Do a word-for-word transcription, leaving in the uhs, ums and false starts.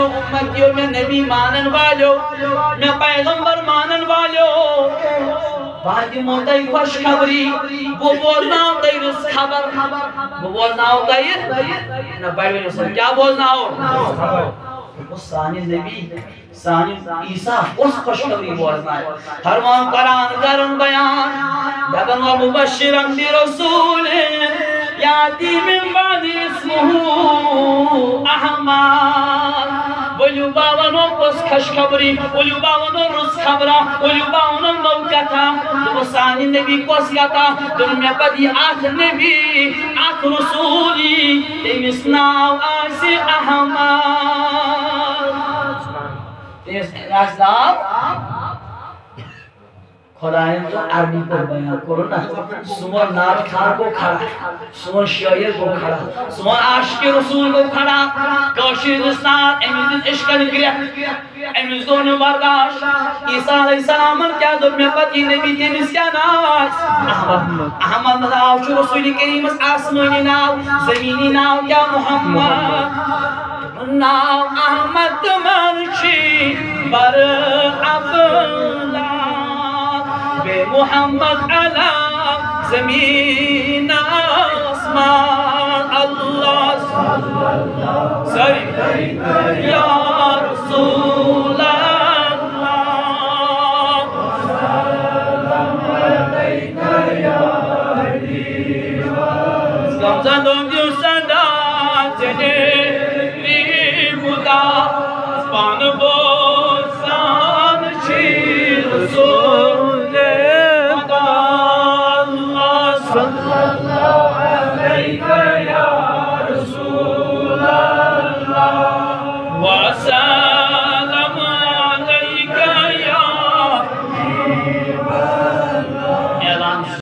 امتیو، مےٚ نبی مانن والیو، مےٚ پیغمبر مانن والیو، بہٕ دِمو تۄہہِ خۄشخبری، بہٕ بوزناو تۄہہِ رٕژ خبر، بہٕ بوزناو تۄہہِ، نہ بڑِ ؤنِو سا، کیٛاہ بوزناو؟ دوٚپُس، سانہِ نبی، سانہِ عیسیٰ کۄس خۄشخبری بوزناوِ؟ فرمان قرآن کرن بیان، دپن، "ومبشرا برسول یاتی من بعد اسمہ احمد۔" ؤلِو بہٕ ونو کۄس خۄشخبری، ؤلِو بہٕ ونو رٕژ خبرا، ؤلِو بہٕ ونو نٔو کتھا۔ دوٚپُس، سانہِ نبی کۄس کتھا؟ دوٚپُن، مےٚ پتہٕ یی اکھ نبی، اکھ رسول یی، تٔمِس ناو آسہِ احمد۔ تٔمِس آسہِ ناو خۄدایَن تہٕ عربی پٲٹھۍ بیان کوٚرُن نا۔ سون نعت خوان گوٚو کھڑا، سون شٲعر گوٚو کھڑا، سون عاشق رسول گوٚو کھڑا۔ کٲشِر نعت، أمِس دیُت عشقَن گرٛٮ۪کھ، أمِس گوٚو نہٕ برداش۔ عیسیٰ علیہ السلامَن کیٛاہ دوٚپ؟ مےٚ پَتہٕ یی نبی، تٔمِس کیٛاہ ناو آسہِ؟ احمد۔ احمد ناو چھُ رسول کریٖمَس آسمٲنی ناو، زمینی ناو کیٛاہ؟ محمد۔ ناو احمد تِمن چھی بر افلا، بے محمد علا زمین آسمان۔ اللہ ساری یا رسول اللہ۔ زمزم دۄن دیُن صدا ژےٚ نبی خدا، پانہٕ بوزان چھی رسول خدا۔ اللہ صلی اللہ علیک یا رسول اللہ۔ وسلم۔